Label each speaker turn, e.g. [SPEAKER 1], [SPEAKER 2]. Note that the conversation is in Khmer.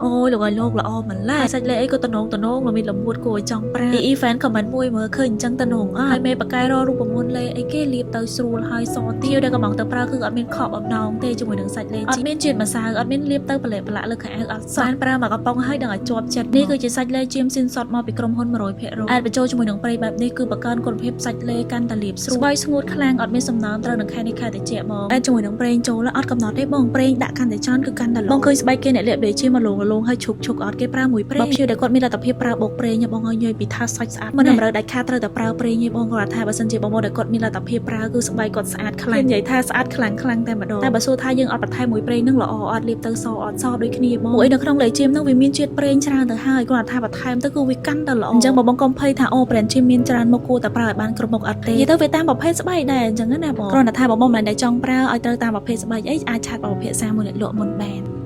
[SPEAKER 1] អូយលោកអើយលោកល្អម្ល៉េះសាច់លេអីក៏តំណងតំណងល្មីល្មួតគួរឲ្យចង់ប្រើអ៊ីអ៊ី fan comment មួយមើលឃើញអញ្ចឹងតំណងអត់ហើយមេបកែររូបមន្តលេអីគេលាបទៅស្រួលហើយសទៀវដែលកំងទៅប្រើគឺអត់មានខកបំណងទេជាមួយនឹងសាច់លេអត់មានជាតិម្សៅអត់មានលាបទៅប្រលែកប្រឡាក់លើខោអាវអត់សោះបានប្រើមកកំប៉ុងហើយដឹងឲ្យជាប់ចិត្តនេះគឺជាសាច់លេជាមស៊ីនសុតមកពីក្រុមហ៊ុន100%អាចបញ្ចូលជាមួយនឹងប្រេងបែបនេះគឺបង្កើនគុណភាពសាច់លេកាន់តែលាបស្រួលស្បៃស្ងួតខ្លាំងអត់មានសំណើមត្រូវនឹងខែនេះខែតិចបងតែជាមួយនឹងប្រេងចូលអត់កំណត់ទេបងប្រេងដាក់កាន់តែច្រើនគឺកាន់តែល្អបងឃើញស្បែកគេអ្នកលាបលេជាមកលងលងហើយឈុកឈុកអត់គេប្រើមួយប្រេងបើព្យាដែលគាត់មានលទ្ធភាពប្រើបុកប្រេងបងឲ្យញយពីថាសាច់ស្អាតមិនតម្រូវដាច់ខាតត្រូវតែប្រើប្រេងទេបងគាត់ថាបើសិនជាបងប្អូនដែលគាត់មានលទ្ធភាពប្រើគឺស្បែកគាត់ស្អាតខ្លាំងនិយាយថាស្អាតខ្លាំងខ្លាំងតែម្ដងតែបើសួរថាយើងអត់បន្ថែមមួយប្រេងនឹងល្អអត់លាបទៅសអត់សដូចគ្នាបងមួយនៅក្នុងលេជាមនឹងវាមានជាតិប្រេងច្រើនទៅហើយគាត់ថាបន្ថែមទៅគឺវាកាន់តែល្អអញ្ចឹងបើបងកុំភ័យថាអូ brand ជាមមានច្រើនមុខគួរតែប្រើឲ្យបានគ្រប់មុខអត់ទេនិយាយទៅវាតាមប្រភេទស្បែកដែរអញ្ចឹងណាបងគ្រាន់តែថាបងបងមិនដែលចង់ប្រើឲ្យត្រូវតាមប្រភេទស្បែកអីអាច chat បបភាសាមួយអ្នកលក់មុនបាន។